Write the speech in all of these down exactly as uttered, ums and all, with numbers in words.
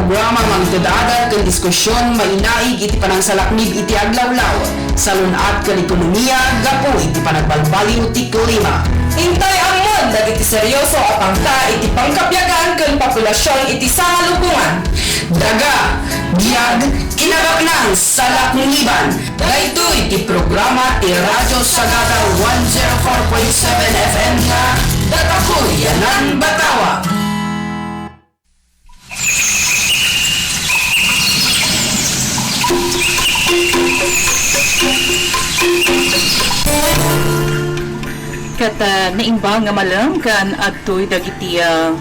Programa nga mangted-adal ken diskusion mainaig iti panangsalaknib iti aglawlaw, salun-at ken ekonomia gapu iti panagbalbaliw ti klima. Intay ammon dagiti serioso a pangta iti pangkabiagan ken populasion iti sangalupongan. Daga, biag, kinabaknang, salakniban. Daytoy ti programa ti Radyo Sagada one zero four point seven F M nga Datakuy Yanan Batawa. Ket, ah, naimbag nga malem ken adtoy dagiti, ah,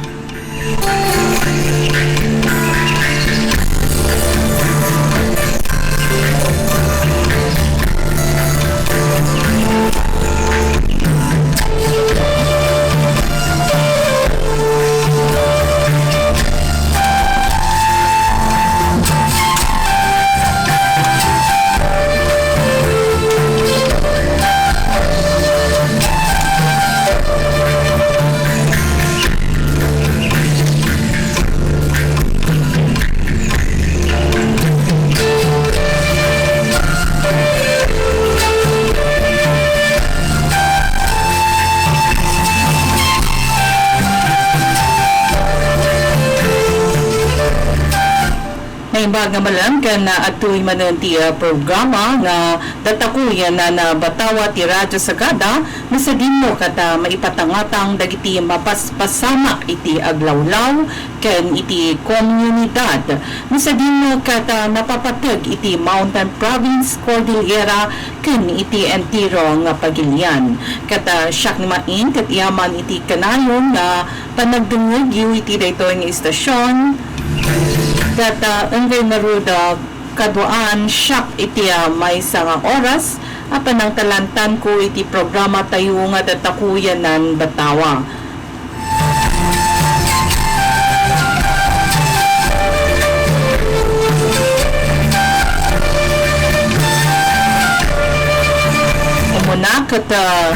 Naimbag nga malem ken adtoy manen ti, ah, programa nga Datakuy Yanan Batawa ti Radyo Sagada, no sadino ket, ah, maipatangatang dagiti mapaspasamak iti aglawlaw ken iti komunidad. No sadino ket, ah, napapateg iti Mountain Province, Cordillera, ken iti entero nga pagilian. Ket, ah, siak ni Main ket yaman iti kanayon nga panagdengngegyo iti daytoy nga istasion. Ket, ah, enggay ngarud, ah, kaduaan siak iti, ah, maysa nga oras a panangtalantanko iti programa tayo nga Datakuy Yanan Batawa. Umuna ket, ah,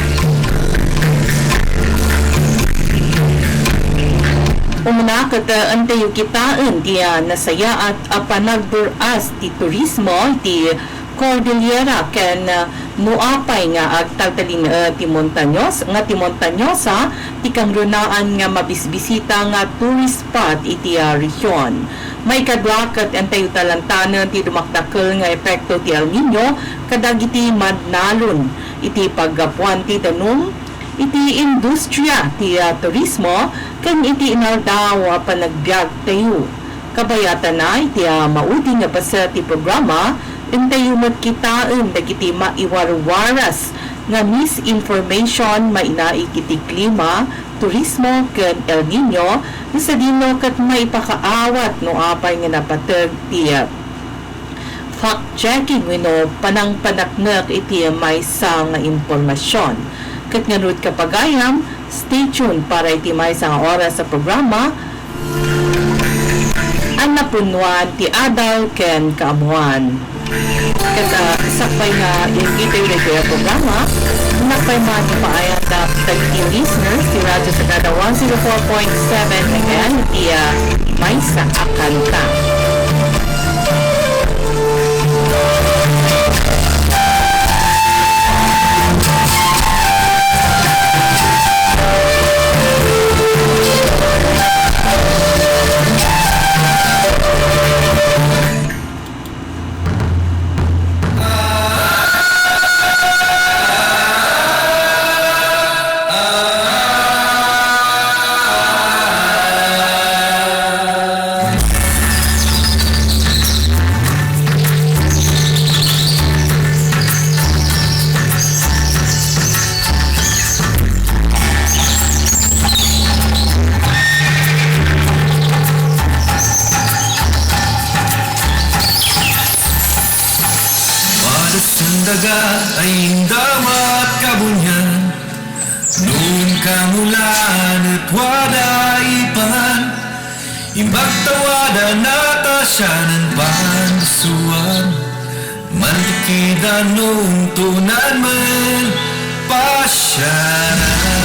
umuna ket, ah, intayo kitaen ti, ah, nasayaat a panagbur-as ti turismo iti Cordillera ken, ah, no apay nga agtaltalin-, eh, ti montanyos-, nga ti montanyosa ti kangrunaan nga mabisbisita nga tourist spot iti, ah, rehion. Maikadua ket intayo talantanen ti dumakdakkel nga epekto ti El Niño kadagiti mannalon iti paggapuan ti danum, iti industria ti, ah, turismo ken iti inaldaw a panagbiag tayo. Kabayatana iti, ah, maudi nga paset ti programa, intayo met kitaen dagiti maiwarwaras nga misinformation mainaig iti klima, turismo, ken El Niño, no sadino ket maipakaawat no apay nga napateg ti, ah, fact-checking wenno panangpaneknek iti maysa nga impormasion. Ket ngarud, kapagayam, stay tuned para iti maysa nga oras a programa a napunnoan ti adal ken kaammuan. Ket, ah, sakbay nga imbitayo daytoy a programa, napay man ti paayat dagiti listeners ti Radyo Sagada one zero four point seven F M iti, ah, maysa a kanta. Padasen daga ay indawat kabunian, nung kamulan et wada ipan, imbag ta wada natasianan pansuan, mantikida nung tunan men pasianan.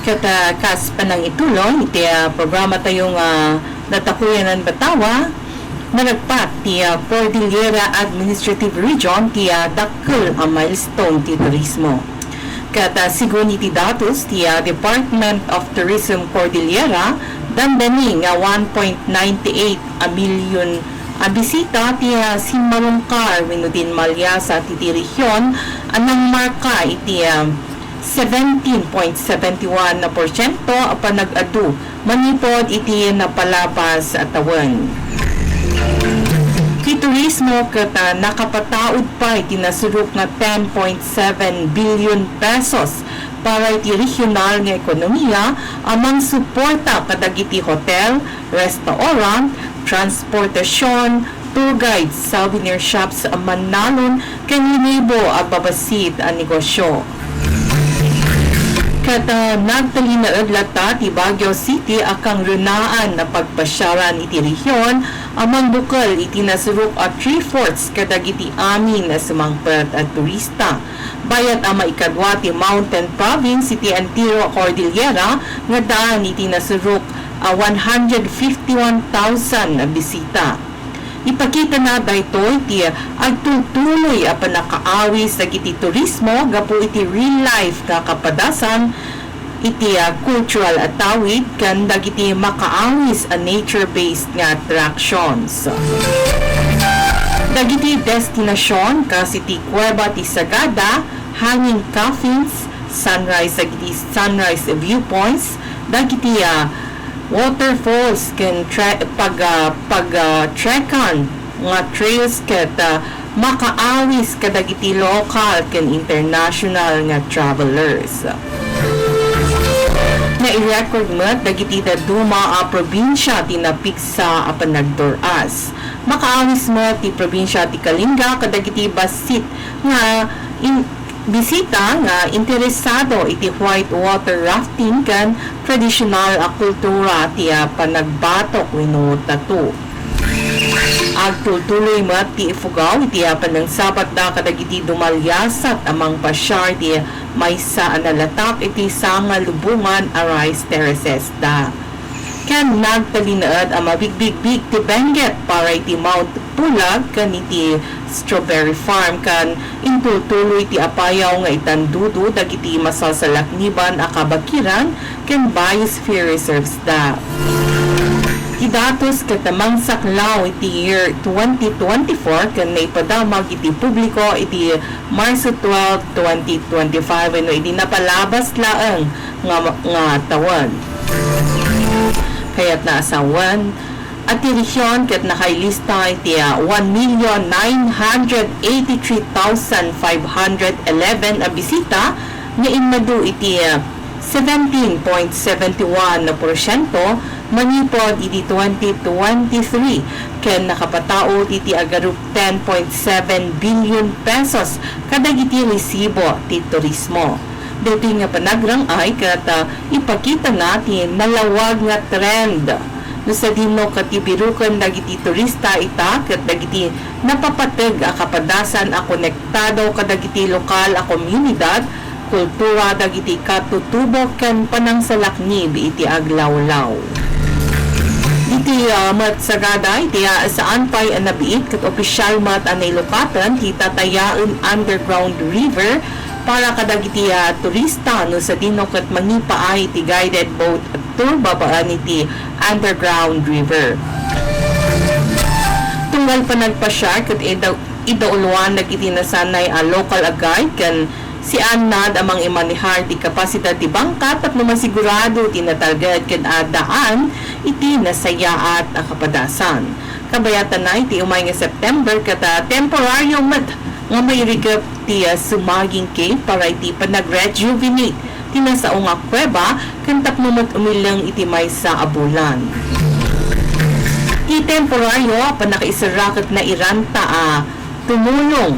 Ket, ah, kas panangitulong iti, ah, programa tayo nga Natakuyanan Batawa, naragpat ti, ah, Cordillera Administrative Region ti, ah, dakkel a milestone ti turismo. Ket, ah, sigun iti datos ti, ah, Department of Tourism Cordillera, dandani nga one point nine eight a milyon a bisita ti, ah, simmalungkar wenno dinmaliasa ti, ti rehion a nangmarka iti, ah, seventeen point seven one porsyento a panag-adu manipud iti napalabas a tawen. Ti turismo ket, ah, nakapataud pay ti nasurok nga ten point seven billion pesos para iti regional nga ekonomiya a mangsuporta kadagiti hotel, restaurant, transportasion, tour guides, souvenir shops, mannalon, ken linibo a babassit a negosyo. Ket, ah, nagtalinaed latta ti Baguio City a kangrenaan a pagpasiaran iti rehion a mangbukel iti nasurok a three-fourths kadagiti amin a sumangpet a turista. Bayat a maikadua ti mountain province iti entero a Cordillera nga daan iti nasurok a one hundred fifty-one thousand a bisita. Ipakitana daytoy ti agtultuloy a pannakaawis dagiti turismo gapu iti real-life nga kapadasan iti, ah, cultural a tawid ken dagiti makaawis a nature-based nga attractions. Dagiti destinasion kas iti Kuweba ti Sagada, Hanging Coffins, sunrise dagiti sunrise viewpoints, dagiti, ah, waterfalls ken tre-, pag, ah, pag, ah, trekan nga trails ket, ah, makaawis kadagiti lokal ken international nga travelers. Nai-record met dagiti dadduma a probinsia ti napigsa a panagtur-as. Makaawis met ti probinsia ti Kalinga kadagiti bassit nga in-, bisita nga interesado iti white water rafting ken tradisyonal a kultura ti, ah, panagbatok wenno tattoo. Agtultuloy met ti ipugaw iti, ah, panangsabatda kadagiti dumaliasat a mangpasiar iti maysa a nalatak iti sanga lubongan a rice terracesda. Ken nagtalinaed a mabigbigbig ti Benguet para iti Mount Pulag ken iti strawberry farm ken intultuloy ti apayaw nga itandudo dagiti masalsalakniban a kabakiran ken biosphere reserves da. Ti datos ket mangsaklaw iti year twenty twenty-four ken naipadamag iti publiko iti Marso twelve, twenty twenty-five wenno idi napalabas laeng nga, nga tawen. Kayatna a sawen, a ti rehion ket nakailista iti, ah, one million nine hundred eighty-three thousand five hundred eleven a bisita nga immadu iti, ah, seventeen point seventy one porsyento manipud iti twenty twenty-three ken nakapataud iti agarup ten point seven billion pesos kadagiti resibo ti turismo. Daytoy nga panagrang-ay ket, ah, ipakitana ti nalawag nga trend no sadino ket ti biroken dagiti turista ita ket dagiti napapateg a kapadasan a konektado kadagiti lokal a komunidad, kultura dagiti katutubo ken panangsalaknib iti aglawlaw. Iti, ah, met sagada iti, ah, saan pay a nabiit ket opisyal met a nailukaten ti tatayaen underground river para kadagiti, ah, turista no sadino ket mangipaay iti guided boat tour babaen iti underground river. Tunggal panagpasiar ket ida-, idauloan dagiti nasanay a lokal a guide ken siannad a mangimanehar ti kapasidad ti bangka tapno masigurado ti natalged ken addaan iti nasayaat a kapadasan. Kabayatana iti umay nga September ket, ah, temporario met nga mairikep ti, ah, Sumaging Cave para iti panag-rejuvenate ti nasao nga kuweba ken tapno met umileng iti maysa a bulan. Ti temporario a pannakaiserra ket nairanta a tumulong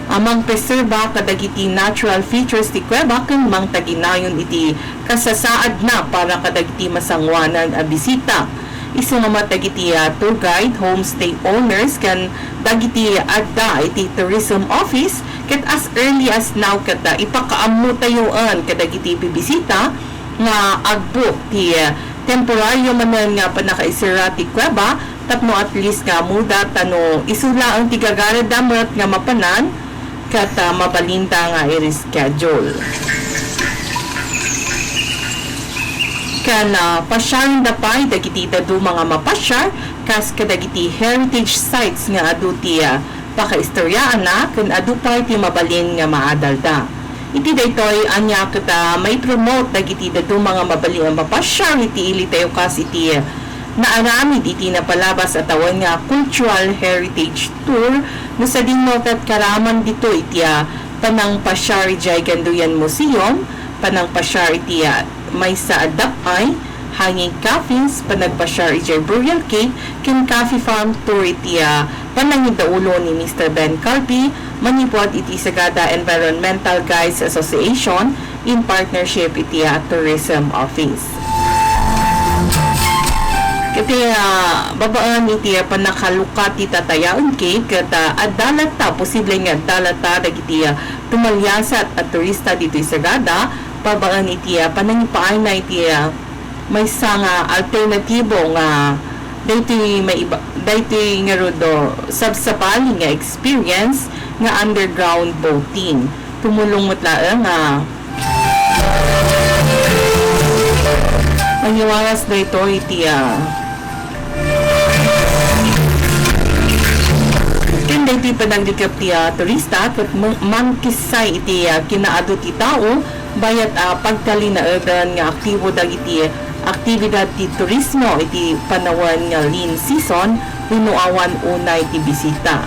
a mangpreserba kadagiti natural features ti kuweba ken mangtaginayon iti kasasaadna para kadagiti masangoanan a bisita. Isu nga met dagiti, ah, tour guide, homestay owners, ken dagiti adda iti tourism office, ket as early as now ket, ah, ipakaammotayoen kadagiti bibisita nga agbook ti, ah, temporario manen nga pannakaiserra ti kuweba tapno at least nga ammoda ta no isu laeng ti gagaredda met nga mapanan ket, ah, mabalinda nga i-reschedule. Ken, ah, pasiarenda pay dagiti dadduma nga mapasiar kas kadagiti heritage sites nga adu ti, ah, pakaistoryaanna ken adu pay ti mabalin nga maadalda. Iti daytoy, ania ket, ah, maipromote dagiti dadduma nga mabalin a mapasiar iti ilitayo kas iti naaramid iti napalabas a tawen nga cultural heritage tour no sadino ket karaman ditoy ti, ah, panangpasiar idiay Ganduyan Museum, panangpasiar iti, ah, maysa a dap-ay, hanging coffins, panagpasiar idiay Burial Cave, ken coffee farm tour iti, ah, panangidaulo ni Mister Ben Calvi manipud iti Sagada Environmental Guides Association in partnership iti, ah, Tourism Office. Ket, ah, babaen iti, ah, pannakalukat ti tatayaen cake, ket, ah, adda latta, posible nga adda latta dagiti, ah, tumaliasat a turista ditoy Sagada, babaen iti, ah, panangipaayna iti, ah, maysa nga alternatibo nga daytoy maiba-, daytoy ngarud sabsabali nga experience nga underground boating. Tumulong met laeng nga mangiwaras daytoy iti, ah, ken daytoy panaglikep ti, ah, turista ket mang-, mangkissay iti, ah, kinaadu ti tao. Bayat a pagtalinaeden nga aktibo dagiti aktibidad ti turismo iti panawen nga lean season wenno awan unay ti bisita.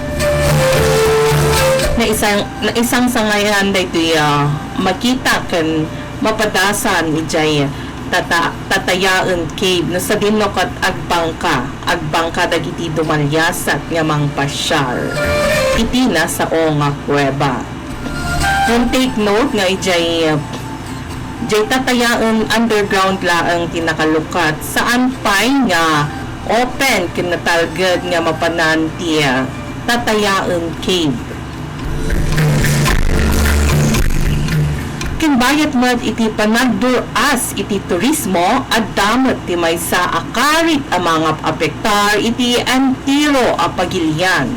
Naisang-, naisangsangayan daytoy a makita ken mapadasan idiay Tata-, Tatayaen Cave no sadino ket agbangka, agbangka dagiti dumaliasat nga mangpasiar iti nasao nga kuweba. Ngem take note nga idiay, idiay Tatayaen underground laeng ti nakalukat, saan pay nga open ken natalged nga mapanan ti, ah, Tatayaen Cave. Ken bayat met iti panagdur-as iti turismo, adda met ti maysa a karit a mangap-apektar iti entero a pagilian.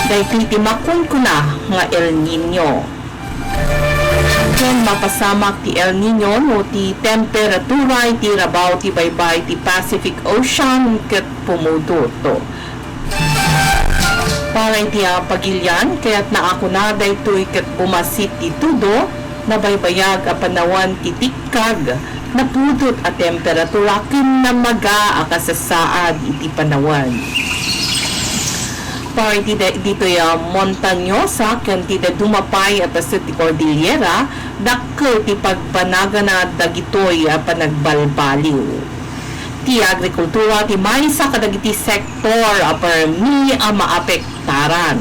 Daytoy ti makunkuna nga El Niño. Ken mapasamak ti El Niño no ti temperatura iti rabaw ti baybay ti Pacific Ocean ket pumudot. Para iti, ah, pagilian, kayatna a kuna daytoy ket bumasit ti tudo, nabaybayag a panawen ti tikkag, napudot a temperatura ken namaga a kasasaad iti panawen. Para iti da-, ditoy a montanyosa ken ti dadduma pay a paset ti Cordillera, dakkel ti pagbanagana dagitoy a panagbalbaliw. Ti agrikultura ti maysa kadagiti sektor a permi a maapektaran.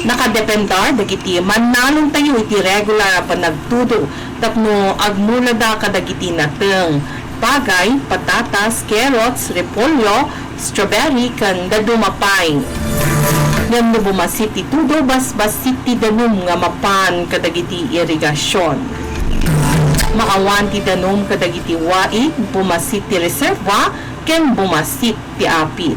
Nakadependar dagiti mannalontayo iti regular a panagtudo tapno agmulada kadagiti nateng, pagay, patatas, carrots, repolyo, strawberry, ken dadduma pay. Ngem no bumasit ti tudo, basbasit ti danum nga mapan kadagiti irigasion. Maawan ti danum kadagiti waig, bumasit ti reserba, ken bumasit ti apit.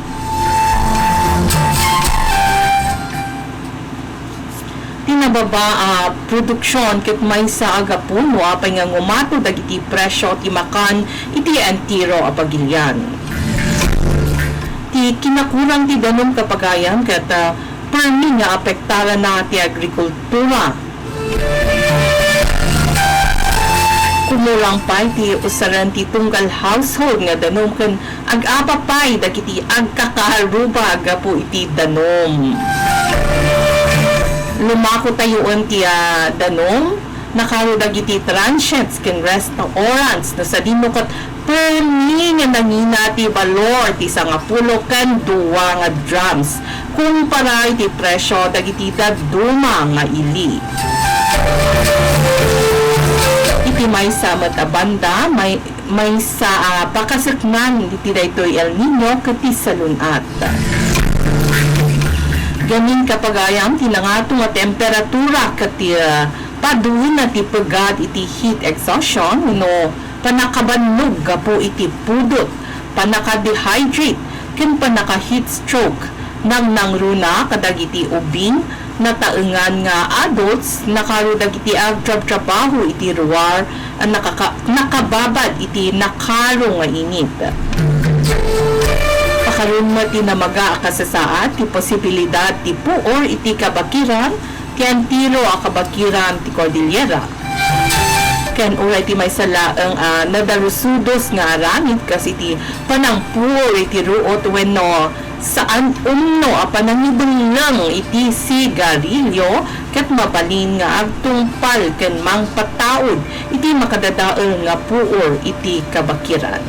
Ti nababa a produksion ket maysa a gapu no apay nga ngumato dagiti presio ti makan iti entero a pagilian. Ti kinakurang ti danum, kapagayan, ket, ah, permi nga apektarana ti agrikultura. Kumurang pay ti usaren ti tunggal household nga danum ken ag-apa pay dagiti agkakarubag gapu iti danum. Lumako tayoen ti, ah, danum, nakaro dagiti transients ken restaurants no sadino ket permi nga nangina ti balor ti sangapulo ken dua nga drams kumpara iti presio dagiti dadduma nga ili. Iti maysa met a banda, may, maysa a pakaseknan iti daytoy El Niño ket ti salun-at. Gamin, kapagayam, ti nangato nga temperatura ket ti, ah, paduen a ti pegat iti heat exhaustion wenno pannakabannog gapu iti pudot, pannaka-dehydrate, ken pannaka-heat stroke. Nangnangruna kadagiti ubing, nataengan nga adults, nakaro dagiti agtrabtrabaho iti ruar a nakaka-, nakababad iti nakaro nga init. Pakaron met ti namaga a kasasaad ti posibilidad ti puor iti kabakiran ti entero a kabakiran ti Cordillera. Ken uray ti maysa laeng a nadarusudos nga aramid kas iti panangpuor iti ruot wenno saan umno a panangibelleng iti sigarilyo ket mabalin nga agtungpal ken mangpataud iti makadadael nga puor iti kabakiran.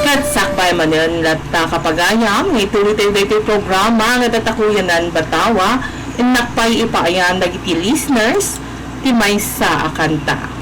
Ket sakbay manen latta, kapagayam, nga ituloy tayo daytoy programa nga Adda Ta Kuyanan Batawa. Innak pay ipaayan dagiti listeners ti maysa a kanta.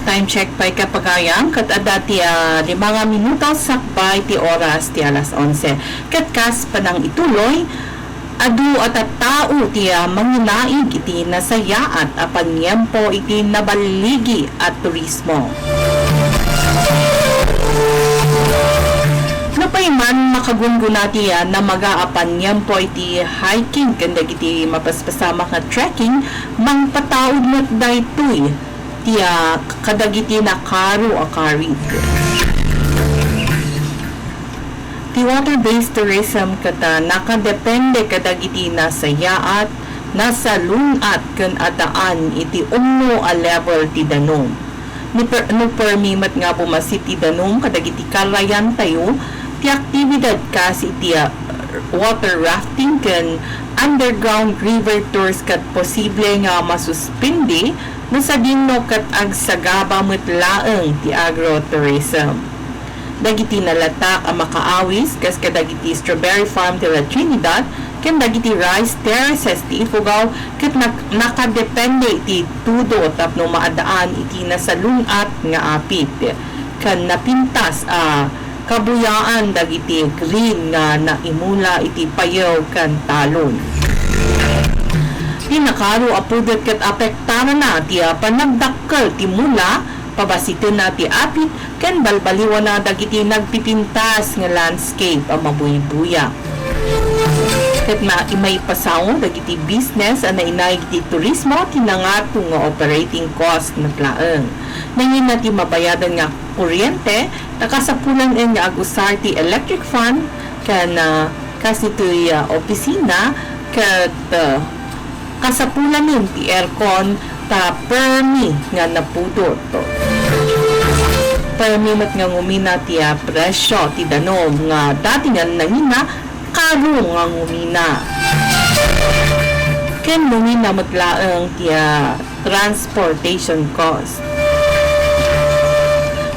Time check pay, kapagayam, ket adda ti, ah, lima nga minuto sakbay ti oras ti alas onse. Ket kas panangituloy, adu a tattao ti, ah, manginaig iti nasayaat a paniempo iti naballigi a turismo. Nupay man makagungguna ti, ah, namaga a paniempo iti hiking ken dagiti mapaspasamak nga trekking, mangpataud met daytoy ti, ah, kadagiti nakaro a karit. Ti water-based tourism ket, ah, nakadepende kadagiti nasayaat, nasalun-at ken addaan iti umno a level ti danum. Ni per-, no permi met nga bumasit ti danum kadagiti karayantayo, ti aktibidad kas iti, ah, water rafting ken underground river tours ket posible nga masuspindi no sadino ket agsagaba met laeng ti agrotourism. Dagiti nalatak a makaawis kas kadagiti strawberry farm ti La Trinidad ken dagiti rice terraces ti Ifugao ket nak-, nakadepende iti tudo tapno maadaan iti nasalun-at nga apit ken napintas a kabuyaan dagiti green nga naimula iti payew ken talon. Ti nakaro a pudot ket apektarana ti, ah, panagdakkel ti mula, pabasitenna ti apit, ken balbaliwana dagiti nagpipintas nga landscape a mabuybuya. Ket ma-, maipasango dagiti business a nainaig iti turismo ti nangato nga operating cost met laeng. Nangina ti mabayadan nga kuryente, ta kasapulan nga agusar ti electric fan ken, ah, kas itoy, ah, opisina ket, ah, kasapulanen ti aircon ta permi nga napudot. Permi met nga ngumina ti, ah, presyo ti danum nga dati nga nangina karo nga ngumina. Ken ngumina met laeng ti, ah, transportation cost.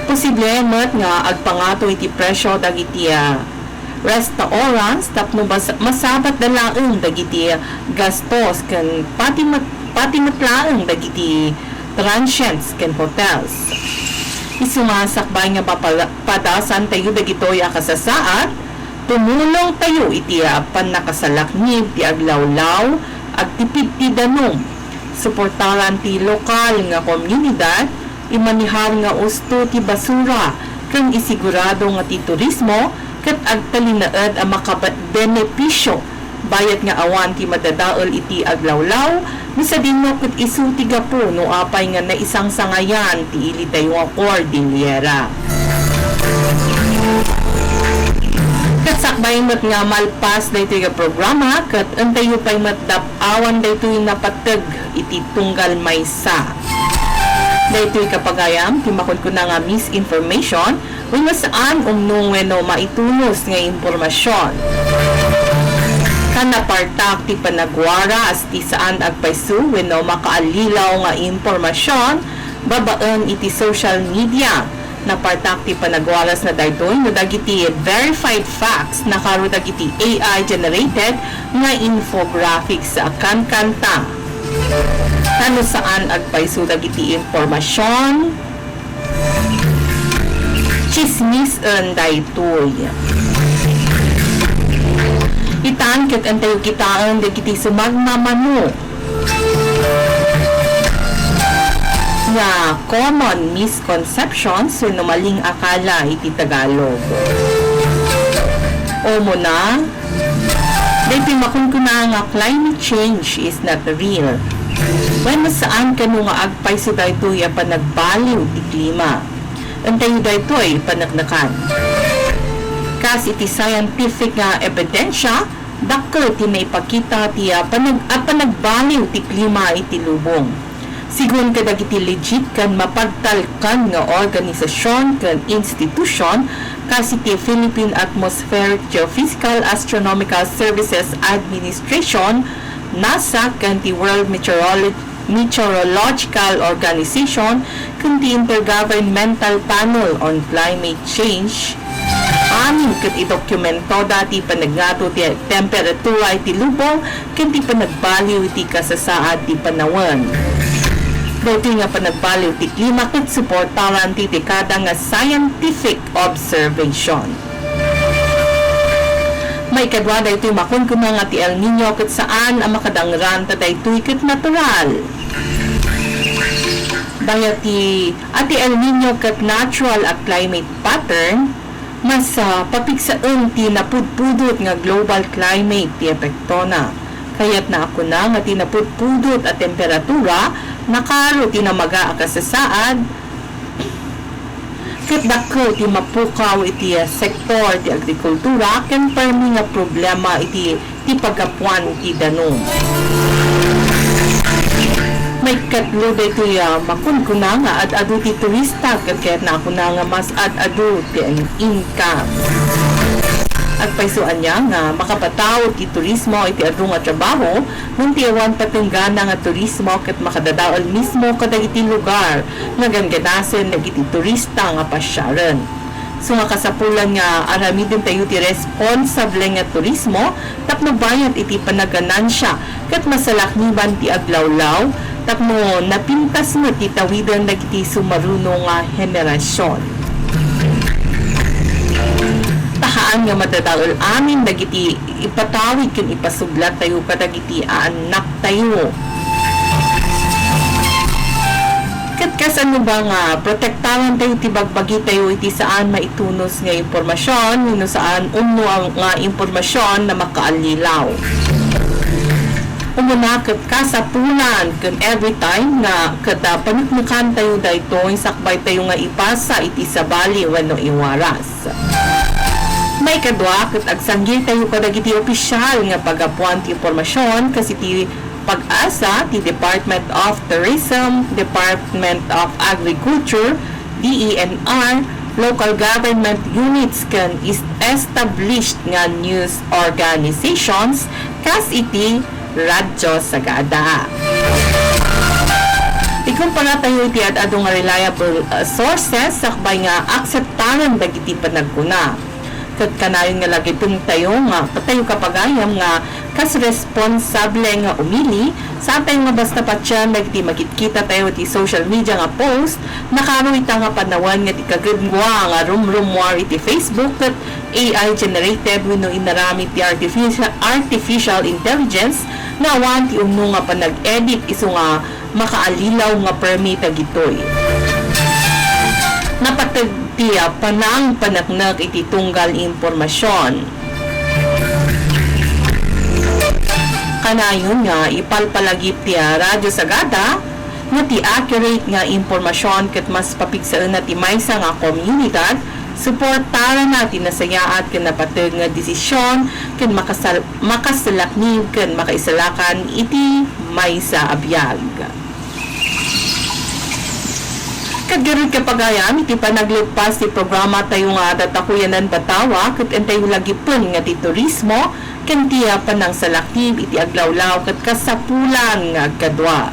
Posible met nga agpangato iti presyo dagiti, ah, restaurants tapno mas-, masabatda laeng dagiti gastos ken pati met, pati met laeng dagiti transients ken hotels. Isu nga sakbay nga mapala-, padasantayo dagitoy a kasasaad, tumulongtayo iti, ah, pannakasalaknib ti aglawlaw, agtipid ti danum, suportaran ti lokal nga komunidad, imanehar nga usto ti basura, ken isigurado nga ti turismo ket agtalinaed a makabenepisio, bayat nga awan ti madadael iti aglawlaw, no sadino ket isu ti gapu no apay nga naisangsangayan ti ilitayo nga Kordillera. Ket sakbay met nga malpas daytoy nga programa, ket entayo pay met dap-awan daytoy napateg iti tunggal maysa. Daytoy, kapagayam, ti makunkuna nga misinformation wenno saan umnong wenno maitunos nga impormasion. Ken napartak ti panagwaras ti saan agpayso wenno makaallilaw nga impormasion babaen iti social media. Napartak ti panagwarasna daytoy no dagiti verified facts nakaro dagiti A I generated nga infographics a kankanta. Tano saan agpayso dagiti impormasion, tsismisen daytoy. Itan ket entayo kitaen dagiti sumagmamano nga common misconceptions wenno maling akala iti Tagalog. Umuna, daytoy makunkuna nga climate change is not real. Wenno saan kano nga agpayso daytoy a panagbaliw ti klima. Entayo daytoy paneknekan. Kas iti scientific nga ebidensia, dakkel ti naipakita ti, ah, panag-, a panagbaliw ti klima iti lubong. Sigun kadagiti legit ken mapagtalkan nga organisasyon ken institusyon, kas iti Philippine Atmospheric Geophysical Astronomical Services Administration, NASA, ken ti World Meteorolo-, Meteorological Organization ken ti Intergovernmental Panel on Climate Change, amin ket idokumentoda ti panagngato ti temperatura iti lubong ken ti panagbaliw iti kasasaad ti panawen. Daytoy nga panagbaliw ti klima ket suportaran ti dekada nga scientific observation. Maikadua, daytoy makunkuna nga ti El Niño ket saan a makadangran ta daytoy ket natural. Bayat ti, a ti El Niño ket natural a climate pattern, mas, ah, papigsaen ti napudpudot nga global climate ti epektona. Kayatna a kuna nga ti napudpudot a temperatura, nakaro ti namaga a kasasaad, ket dakkel ti mapukaw iti sektor ti agrikultura ken permi nga problema iti, ti paggapuan ti danum. Maikatlo daytoy a makunkuna nga ad-adu ti turista ket kayatna a kuna nga mas ad-adu ti income. Agpayso ania nga makapataud ti turismo iti adu nga trabaho, ngem ti awan patenggana nga turismo ket makadadael mismo kadagiti lugar nga ganganasen dagiti turista nga pasiaren. Isu nga kasapulan nga aramidentayo ti responsable nga turismo tapno bayat iti panaganansia ket masalakniban ti aglawlaw tapno napintas met ti tawiden dagiti sumaruno nga henerasion. Ta haan nga madadael amin dagiti ipatawid ken ipasublattayo kadagiti aannaktayo. Ket kasano ba nga protektarantayo ti bagbagitayo iti saan maitunos nga impormasion wenno saan umno nga impormasion a makaallilaw? Umuna ket kasapulan ken every time nga ket, ah, paneknekantayo daytoy sakbaytayo nga ipasa iti sabali wenno iwaras. Maikadua, ket agsanggitayo kadagiti opisial nga paggapuan ti impormasion, kas iti PAGASA, ti Department of Tourism, Department of Agriculture, D E N R, local government units, ken is-, established nga news organizations, kas iti Radyo Sagada. Ikumpara tayo iti ad-adu nga reliable, uh, sources, sakbay nga akseptaren dagiti panagkuna. Ket kanayon nga lagipentayo nga, tayo kapagayam nga kas responsable nga umili, saantayo nga basta patien dagiti makitkita tayo iti social media nga post, nakaro ita nga panawen nga ti kagedgua nga rumrumuar iti Facebook ket A I generated wenno inaramid ti artificial, artificial intelligence nga awan ti umno nga panag-edit isu nga makaallilaw nga permi dagitoy. Napateg ti, ah, panangpaneknek iti tunggal impormasion. Kanayon nga ipalpalagip ti, ah, Radyo Sagada nga ti accurate nga impormasion ket mas papigsaenna ti maysa nga komunidad, suportaranna ti nasayaat ken napateg nga desisyon ken makasal-, makasalaknib ken makaisalakan iti maysa a biag. Ket garud kapagayam iti panaglepas ti programa tayo nga Tatakuyanan Batawa, ket intayo lagipen nga ti turismo ken ti, ah, panangsalaknib iti aglawlaw ket kasapulan nga agkadua.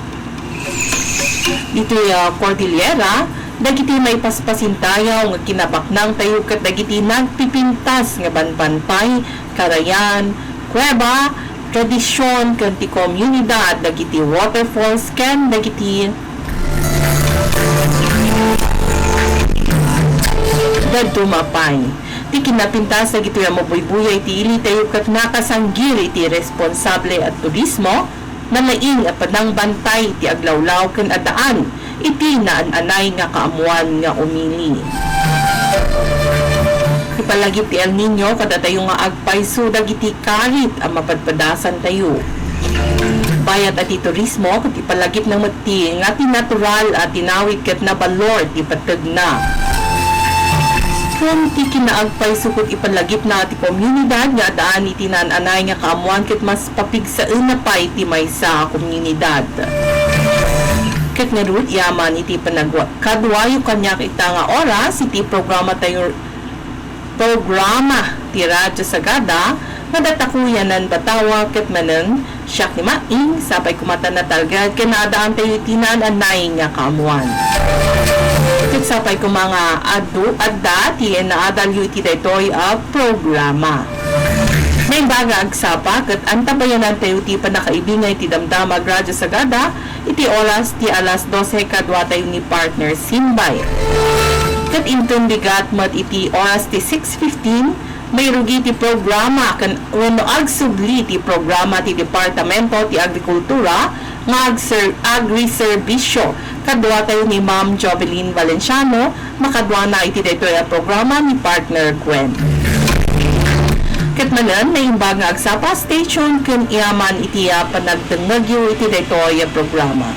Ditoy, ah, Cordillera, dagiti maipaspasintayaw nga kinabaknang tayo ket dagiti nagpipintas nga banbantay, karayan, kuweba, tradision ken ti komunidad, dagiti waterfalls ken dagiti dadduma pay. Ti kinapintas dagitoy a mabuybuya iti ili tayo ket nakasanggir iti responsable a turismo, nalaing a panangbantay iti aglawlaw ken addaan iti naan-anay nga kaammuan nga umili. Ipalagip ti El Niño kadatayo nga agpayso dagiti karit a mapadpadasantayo. Bayat a ti turismo ket ipalagipna met ti nga ti natural a tinawid ket nabalor ti pategna. Ken ti kinaagpayso ket ipalagipna ti komunidad nga addaan iti naan-anay nga kaamuan ket mas papigsaenna pay ti maysa a komunidad. Ket ngarud, yaman iti panagwa-, kaduayo kaniak ita nga oras iti programa tayo, programa ti Radyo Sagada nga datako yanan Batawa ket manen siak ni Maing, sapay koma ta natalged ken naaddaantayo iti naan-anay nga kaamuan. Ket sapay koma nga adu-, adda ti naadalyo iti daytoy a programa. Naimbag nga agsapa ket antabayanantayo ti pannakaibingay ti damdama ag Radyo Sagada iti oras ti alas dose kaduatayo ni partner Simbay. Ket inton bigat met iti oras ti six fifteen, mairugi ti programa ken wenno agsubli ti programa ti Departamento ti Agrikultura nga agser-, agriserbisyo. Kaduatayo ni Ma'am Jovelyn Valenciano, makaduana iti daytoy a programa ni partner Gwen. Ket manen, naimbag nga agsapa, stay tuned ken yaman iti, ah, panagdengngegyo iti daytoy a programa.